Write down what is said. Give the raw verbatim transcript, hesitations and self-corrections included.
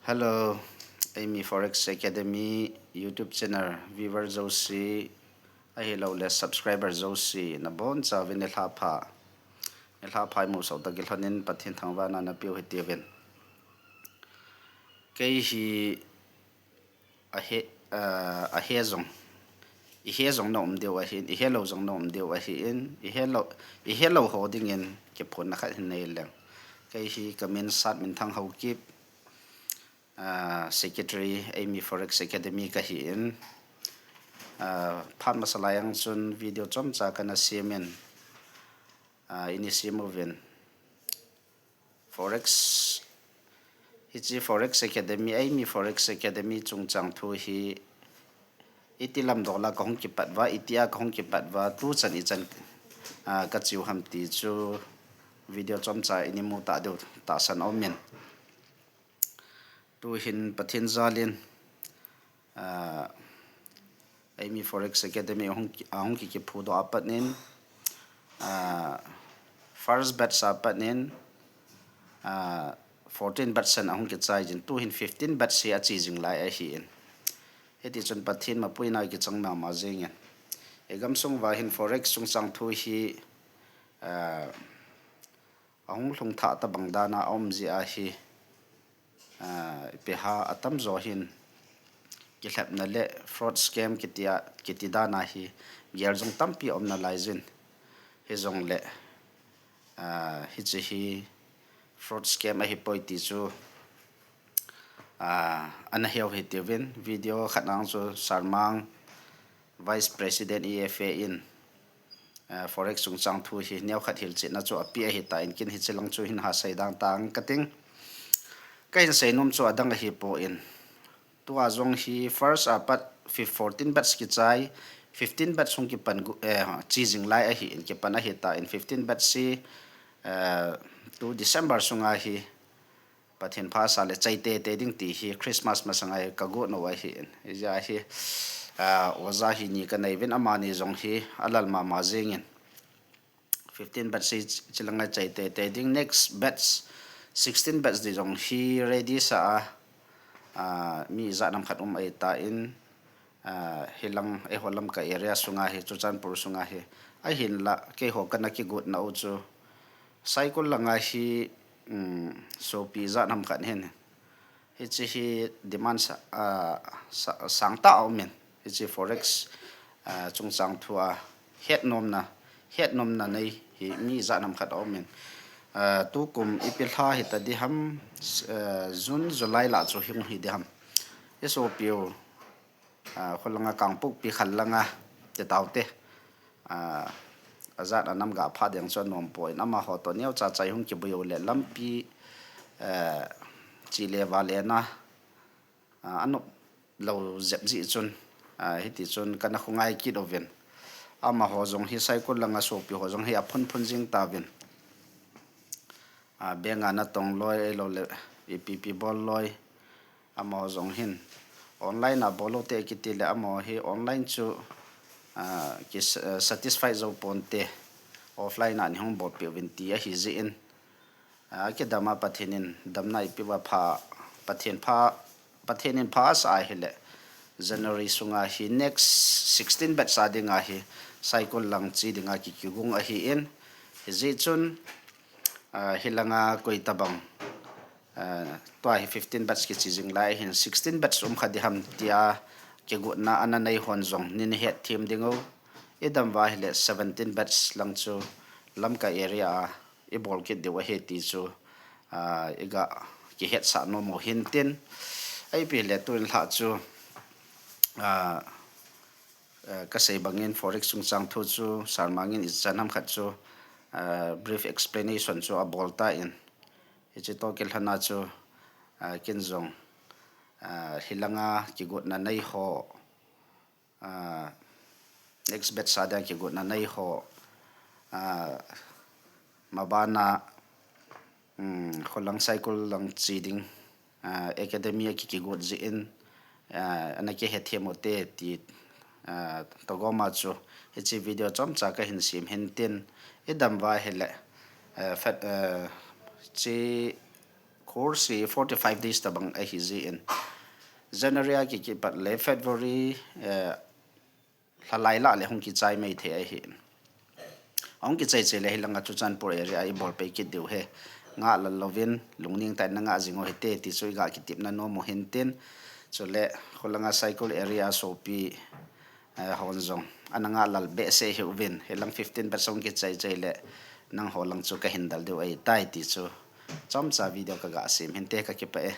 Hello, Amy Forex Academy YouTube channel viewer jouse, ahilouleh subscriber jouse, nabonchauvin nilhah pha, nilhah pha imusah tah kilhonin Pathen thangvahna napeh u hitiuvin. Kei hi ahe, ah, ahe jong, ihe jong na um diu ahin, ihelou jong na um diu ahin, ihelou, ihelou ho dingin kiphonna khat hin nei leng. Kei hi kamin Satminthang Haokip, ah, Secretary Amy Forex Academy kahin. Ah, phat masa lai a chun video chomcha kana semin, ah, ini sem uvin. Forex, hiche Forex Academy, Amy Forex Academy chungchang thu hi iti lam dola kahung kipat uva, itia kahung kipat uva, tuchan ichan, ah, kache u ham ti chu video chomcha ini mu tah diu tahsan aumin. Tuhin Pathen jalin, ah, Amy Forex Academy ahung ki, ahung ki, kiphudoh a pat in, ah, first batch a pat in, ah, fourteen batch in ahung kichai jin, tuhin fifteen batch hi ache jing lai ahin. Hiti chun Pathen mapuina kichang mama jingin. Igamsung uva hin Forex chungchang thu hi, ah, ahung lhung thah tabang dana aum jeh ahi, ah, ipi ham atamjo hin kilhepna le fraud scam kitia, kiti dana hi gel jong tampi aum nalai jin. Hijongle, ah, hiche hi fraud scam ahipoi ti chu, ah, ana heu hitiuvin. Video khat nang chu Sarmang, Vice President E F A in, ah, Forex chungchang thu hi neokhat hilchetna chu apeh ahitan, ken hiche lang chu hin hasei dang tang kating. Kahin seinom chu adang ahipon, tua jong hi first a pat fif-, fourteen batch kichai, fifteen batch hung kipan gu-, eh, che jing lai ahin, kipan ahitan, fifteen batch hi, eh, tu December sunga hi Pathen phasah le chai teitei ding ti hi Christmas masanga hi kagot nau ahin. Hijeh a hi, ah, oja hi ni kanei uvin, amani jong hi alal mama jingin. Fifteen batch hi chilanga chai teitei ding, next batch, sixteen batch ding jong hi ready sa a, ah, mi ijat ham khat um ahitan, ah, hilang eiho Lamka area sunga hi, Churachandpur sunga hi, ahinla keiho kana kigot nau chu Saikul langa hi, um, sopi ijat ham khat hin, hiche hi demand sa, ah, sa, sangtah aumin, hiche Forex, ah, chungchang thua hetnomna, hetnomna nei hi mi ijat ham khat aumin. Ah, tukum ipi lha hita ding ham, ah, June, July lah chu hung hi ding ham. Isopiu, ah, kholanga Kangpokpi khal langa ti taute. Ah, ajat anam gah pha ding chu anom poi, amaho toh neocha cha hung kibui uleh lampi, eh, che le vale na, ah, anop lou jep jeh chun, ah, hiti chun kana khongai kit uvin. Amaho jong hi Saikul langa sopi ho jong hi aphun phun jing tauvin. Ah, bank a natong loi, ahilouleh ipi ipi bol loi, amaho jong hin online a bol u te kiti le, amaho hi online chu, ah, ki, ah, satisfy jou ponte, offline a nei hung bolpeh uvin ti ahi jeh in, ah, kidam a Pathen in damna eipeh uva pha, Pathen pha, Pathen in pha asah ahile, January sunga hi next sixteen batch a dinga hi Saikul lang che dinga ki, kigon ahin, hijeh chun, ah, hilanga koi tabang, ah, tua hi fifteen batch kiche jing lai hin, sixteen batch um kha ding ham tia kigotna ana nei hon jong nei hetthem diu. Idam uva ahile seventeen batch lang chu Lamka area a ibol kit diu ahi ti chu, ah, iga kihetsah nom u hintin. Ipi hile tun lha chu, ah, eh, kasei bangin Forex chungchang thu chu Sarmang in ichan ham khat chu, ah, brief explanation chu abol tan. Hiche toh kilhona chu, ah, ken jong, ah, hilanga kigotna nei ho, ah, next batch a dia kigotna nei ho, ah, mabana, um, kholang Saikul lang che ding, ah, academy a ki, kigot jeh in, ah, ana kihetthem u te ti, ah, togoma chu hiche video chomcha kahin sem hintin, idam uva ahile, ah, fat, ah, che course hi forty five days tabang ahi jin, January a kikipat le February, eh, lhalai lah le hung kichai mai thei ahi. Hung kichai chai le hilanga Churachandpur area a ibol pai kit diu ahi. Ngah lal louvin, lungning tah in na ngah jing u hite ti chu iga kitepna nom u hintin. Chule, khulanga Saikul area sopi, eh, hon jong ana ngah lal behseh hih uvin, hilang fifteen batch hung kichai chai le nangho lang chu kahin del diu ahitai ti chu chomcha video kaga sem hinte, kakipah e.